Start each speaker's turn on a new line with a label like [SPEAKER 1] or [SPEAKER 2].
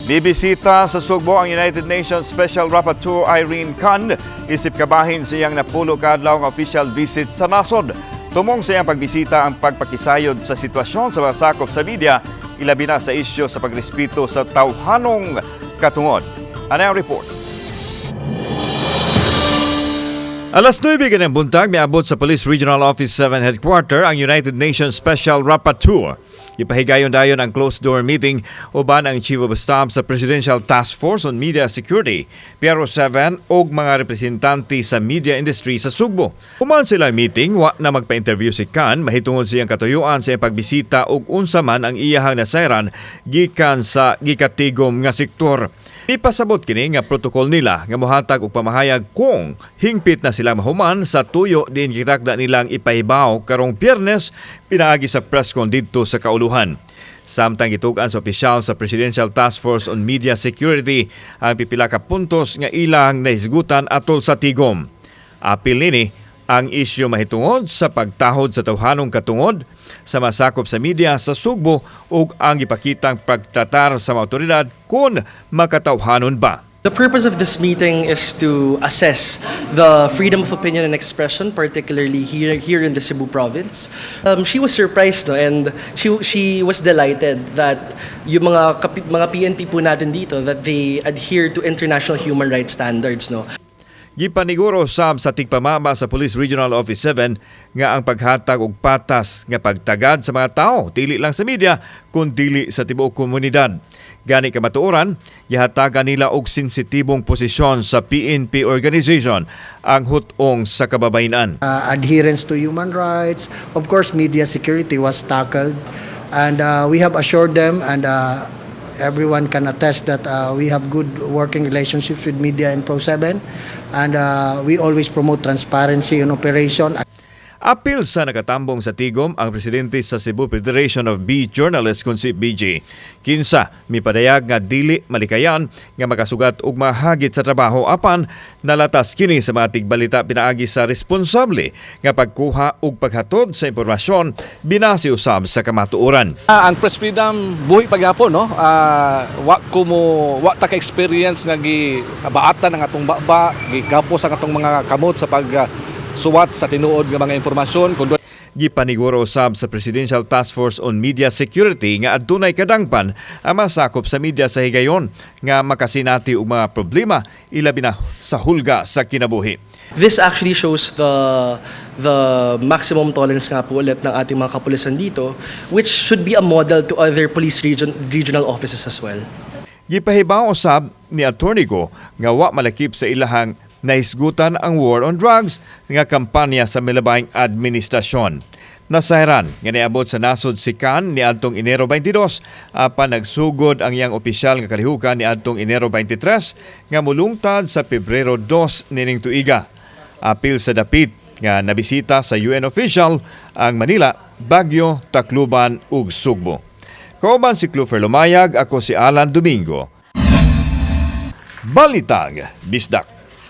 [SPEAKER 1] Bibisita sa Sugbo ang United Nations Special Rapporteur Irene Khan isip kabahin sa iyang 10 ka adlaw nga official visit sa nasod. Tumong sa iyang pagbisita ang pagpakisayod sa sitwasyon sa mga sakop sa media, ilabi na sa isyu sa pagrespeto sa tawhanong katungod. Ano ang report? Alas 9 ng buntag, miabot sa Police Regional Office 7 Headquarter ang United Nations Special Rapporteur. Ipahigayon dayon ang closed-door meeting uban ang Chief of Staff sa Presidential Task Force on Media Security, PRO 7, ug mga representante sa media industry sa Sugbo. Human sila meeting, wa na magpa-interview si Khan mahitungod siyang katuyuan sa iyang pagbisita ug unsa man ang iyahang nasayran gikan sa gikatigom nga sektor. Ipasabot kini nga protocol nila nga mohatag og pamahayag kung hingpit na sila mahuman sa tuyo din gitakda nilang ipahibaw karong Biyernes pinaagi sa press con didto sa kauluhan. Samtang gitug-an sa opisyal sa Presidential Task Force on Media Security ang pipila ka puntos nga ilang nahisgutan atol sa tigom. Apil nini ang isyu mahitungod sa pagtahod sa tawhanong katungod sa masakop sa media sa Sugbo ug ang gipakitang pagtratar sa mga otoridad kung makatawhanon ba.
[SPEAKER 2] The purpose of this meeting is to assess the freedom of opinion and expression, particularly here in the Cebu province. She was surprised, no, and she was delighted that yung mga PNP po natin dito, that they adhere to international human rights standards, no.
[SPEAKER 1] Gipaniguro sab sa tigpamaba sa Police Regional Office 7 nga ang paghatag og patas nga pagtagad sa mga tao dili lang sa media kun dili sa tibuok komunidad. Gani kamatuoran, gihatagan nila og sensitibong posisyon sa PNP organization ang hut-ong sa kababayen-an.
[SPEAKER 3] Adherence to human rights. Of course, media security was tackled, and we have assured them, and everyone can attest that we have good working relationships with media and Pro 7, and we always promote transparency in operation.
[SPEAKER 1] Apil sa nakatambong sa tigom ang presidente sa Cebu Federation of B Journalists kung si BJ. Kinsa mipadayag nga dili malikayan nga makasugat og mahagit sa trabaho, apan nalatas kini sa mga tigbalita pinaagi sa responsable nga pagkuha ug paghatod sa impormasyon binase usab sa kamatuoran.
[SPEAKER 4] Ang press freedom buhi pagyapon, no. Wa ko mo wa ta ka experience nga gi baatan ang atong baba, gigapos ang atong mga kamot sa pag suwat sa tinuod nga mga impormasyon kung
[SPEAKER 1] Gipaniguro usab sa Presidential Task Force on Media Security nga adunay kadangpan ang masakop sa media sa higayon nga makasinati og mga problema, ilabi na sa hulga sa kinabuhi.
[SPEAKER 2] This actually shows the maximum tolerance nga po ulit ng ating mga kapulisan dito, which should be a model to other police regional offices as well.
[SPEAKER 1] Gipahibaw usab ni Attorney Go nga wa malakip sa ilahang nahisgutan ang war on drugs nga kampanya sa milabayng administrasyon. Nasayran nga niabot sa nasod si Khan niadtong Enero 22, apan nagsugod ang iyang opisyal nga kalihukan niadtong Enero 23 nga mulungtad sa Pebrero 2 nining tuiga. Apil sa dapit nga nabisita sa UN official ang Manila, Baguio, Tacloban ug Sugbo. Kauban si Clufer Lumayag, ako si Alan Domingo. Balitang Bisdak.